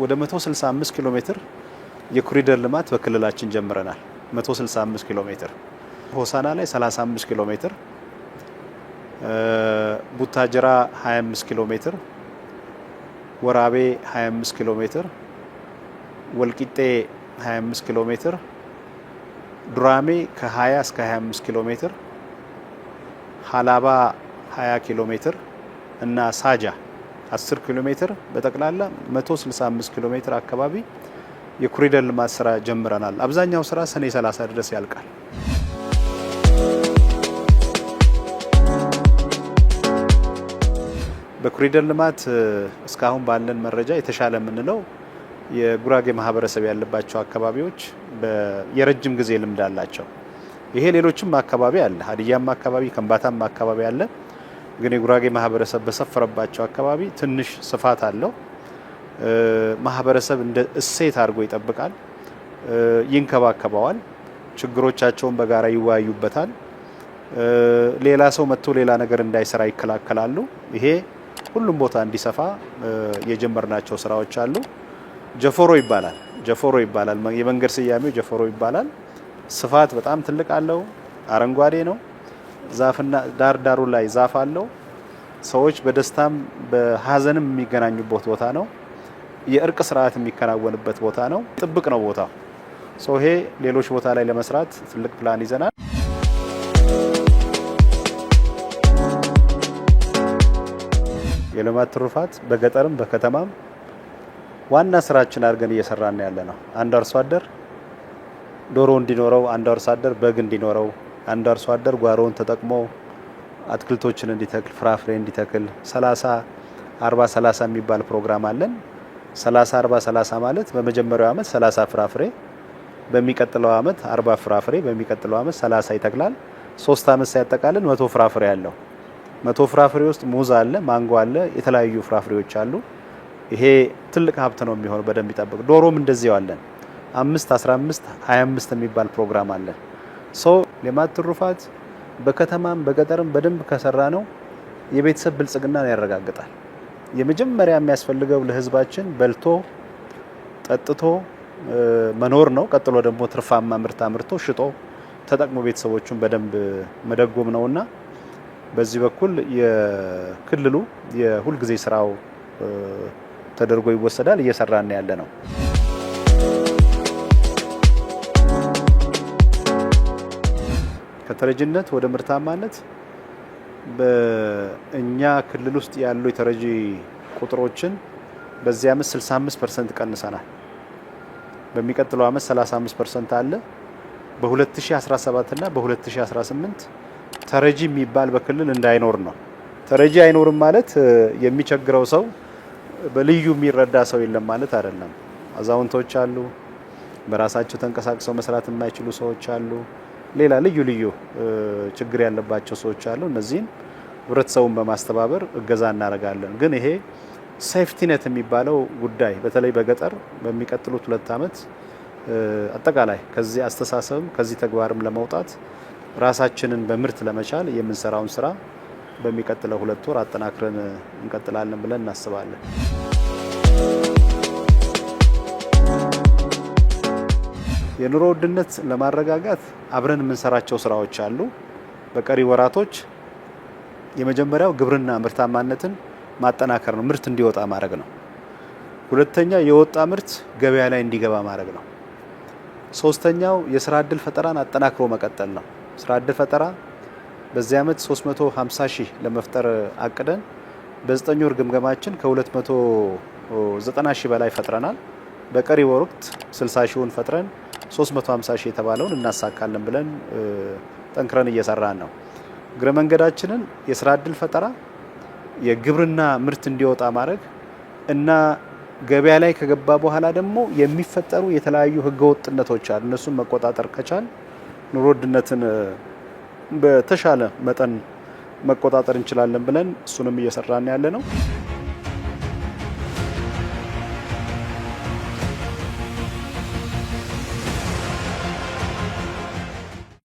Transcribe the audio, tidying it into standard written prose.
ወደ 165 ኪሎ ሜትር የኮሪደር ልማት በክልላችን ጀምረናል። 165 ኪሎ ሜትር ሆሳና ላይ 35 ኪሎ ሜትር፣ ቡታጅራ 25 ኪሎ ሜትር፣ ወራቤ 25 ኪሎ ሜትር፣ ወልቂጤ 25 ኪሎ ሜትር፣ ዱራሜ ከ20 እስከ 25 ኪሎ ሜትር፣ ሀላባ 20 ኪሎ ሜትር እና ሳጃ 10 ኪሎ ሜትር፣ በጠቅላላ 165 ኪሎ ሜትር አካባቢ የኮሪደር ልማት ስራ ጀምረናል። አብዛኛው ስራ ሰኔ 30 ድረስ ያልቃል። በኮሪደር ልማት እስካሁን ባለን መረጃ የተሻለ የምንለው የጉራጌ ማህበረሰብ ያለባቸው አካባቢዎች የረጅም ጊዜ ልምድ አላቸው። ይሄ ሌሎችም አካባቢ አለ፣ ሀዲያም አካባቢ፣ ከምባታም አካባቢ አለ። ግን የጉራጌ ማህበረሰብ በሰፈረባቸው አካባቢ ትንሽ ስፋት አለው። ማህበረሰብ እንደ እሴት አድርጎ ይጠብቃል፣ ይንከባከበዋል። ችግሮቻቸውን በጋራ ይወያዩበታል። ሌላ ሰው መጥቶ ሌላ ነገር እንዳይሰራ ይከላከላሉ። ይሄ ሁሉም ቦታ እንዲሰፋ የጀመርናቸው ስራዎች አሉ። ጀፎሮ ይባላል። ጀፎሮ ይባላል። የመንገድ ስያሜው ጀፎሮ ይባላል። ስፋት በጣም ትልቅ አለው። አረንጓዴ ነው። ዛፍና ዳር ዳሩ ላይ ዛፍ አለው። ሰዎች በደስታም በሀዘንም የሚገናኙበት ቦታ ነው። የእርቅ ስርዓት የሚከናወንበት ቦታ ነው። ጥብቅ ነው ቦታው። So ይሄ ሌሎች ቦታ ላይ ለመስራት ትልቅ ፕላን ይዘናል። የልማት ትሩፋት በገጠርም በከተማም ዋና ስራችን አድርገን እየሰራን ያለ ነው። አንድ አርሶ አደር ዶሮ እንዲኖረው፣ አንድ አርሶ አደር በግ እንዲኖረው፣ አንድ አርሶ አደር ጓሮውን ተጠቅሞ አትክልቶችን እንዲተክል፣ ፍራፍሬ እንዲተክል 30 40 30 የሚባል ፕሮግራም አለን። 30 40 30 ማለት በመጀመሪያው ዓመት 30 ፍራፍሬ፣ በሚቀጥለው ዓመት 40 ፍራፍሬ፣ በሚቀጥለው ዓመት 30 ይተክላል። 3 ዓመት ሲያጠቃልል 100 ፍራፍሬ አለው። 100 ፍራፍሬ ውስጥ ሙዝ አለ፣ ማንጎ አለ፣ የተለያዩ ፍራፍሬዎች አሉ። ይሄ ትልቅ ሀብት ነው የሚሆነው በደንብ ይጠብቅ። ዶሮም እንደዚያው አለን። 5 15 25 የሚባል ፕሮግራም አለን። So ሌማት ትሩፋት በከተማም በገጠርም በደንብ ከሰራ ነው የቤተሰብ ብልጽግናን ያረጋግጣል። የመጀመሪያ የሚያስፈልገው ለህዝባችን በልቶ ጠጥቶ መኖር ነው። ቀጥሎ ደግሞ ትርፋማ ምርት አምርቶ ሽጦ ተጠቅሞ ቤተሰቦቹን በደንብ መደጎም ነውና በዚህ በኩል የክልሉ የሁልጊዜ ስራው ተደርጎ ይወሰዳል። እየሰራን ያለ ነው። ከተረጂነት ወደ ምርታማነት በእኛ ክልል ውስጥ ያሉ የተረጂ ቁጥሮችን በዚህ ዓመት 65% ቀንሰናል። በሚቀጥለው ዓመት 35% አለ። በ2017 እና በ2018 ተረጂ የሚባል በክልል እንዳይኖር ነው። ተረጂ አይኖርም ማለት የሚቸግረው ሰው በልዩ የሚረዳ ሰው የለም ማለት አይደለም። አዛውንቶች አሉ፣ በራሳቸው ተንቀሳቅሰው መስራት የማይችሉ ሰዎች አሉ፣ ሌላ ልዩ ልዩ ችግር ያለባቸው ሰዎች አሉ። እነዚህን ህብረተሰቡን በማስተባበር እገዛ እናደርጋለን። ግን ይሄ safety net የሚባለው ጉዳይ በተለይ በገጠር በሚቀጥሉት 2 ዓመት አጠቃላይ ከዚህ አስተሳሰብም ከዚህ ተግባርም ለመውጣት፣ ራሳችንን በምርት ለመቻል የምንሰራውን ስራ በሚቀጥለው 2 ወር አጠናክረን እንቀጥላለን ብለን እናስባለን። የኑሮ ውድነት ለማረጋጋት አብረን የምንሰራቸው ስራዎች አሉ። በቀሪ ወራቶች የመጀመሪያው ግብርና ምርታማነትን ማጠናከር ነው፣ ምርት እንዲወጣ ማድረግ ነው። ሁለተኛ የወጣ ምርት ገበያ ላይ እንዲገባ ማድረግ ነው። ሶስተኛው የስራ እድል ፈጠራን አጠናክሮ መቀጠል ነው። ስራ እድል ፈጠራ በዚህ ዓመት 350 ሺህ ለመፍጠር አቅደን በ9 ወር ግምገማችን ከ290 ሺህ በላይ ፈጥረናል። በቀሪ ወቅት 60 ሺውን ፈጥረን 350 ሺህ የተባለውን እናሳካለን ብለን ጠንክረን እየሰራን ነው። እግረ መንገዳችንን የስራ እድል ፈጠራ፣ የግብርና ምርት እንዲወጣ ማድረግ እና ገበያ ላይ ከገባ በኋላ ደግሞ የሚፈጠሩ የተለያዩ ህገወጥነቶች አሉ። እነሱን መቆጣጠር ከቻል ኑሮ ውድነትን በተሻለ መጠን መቆጣጠር እንችላለን ብለን እሱንም እየሰራን ያለ ነው።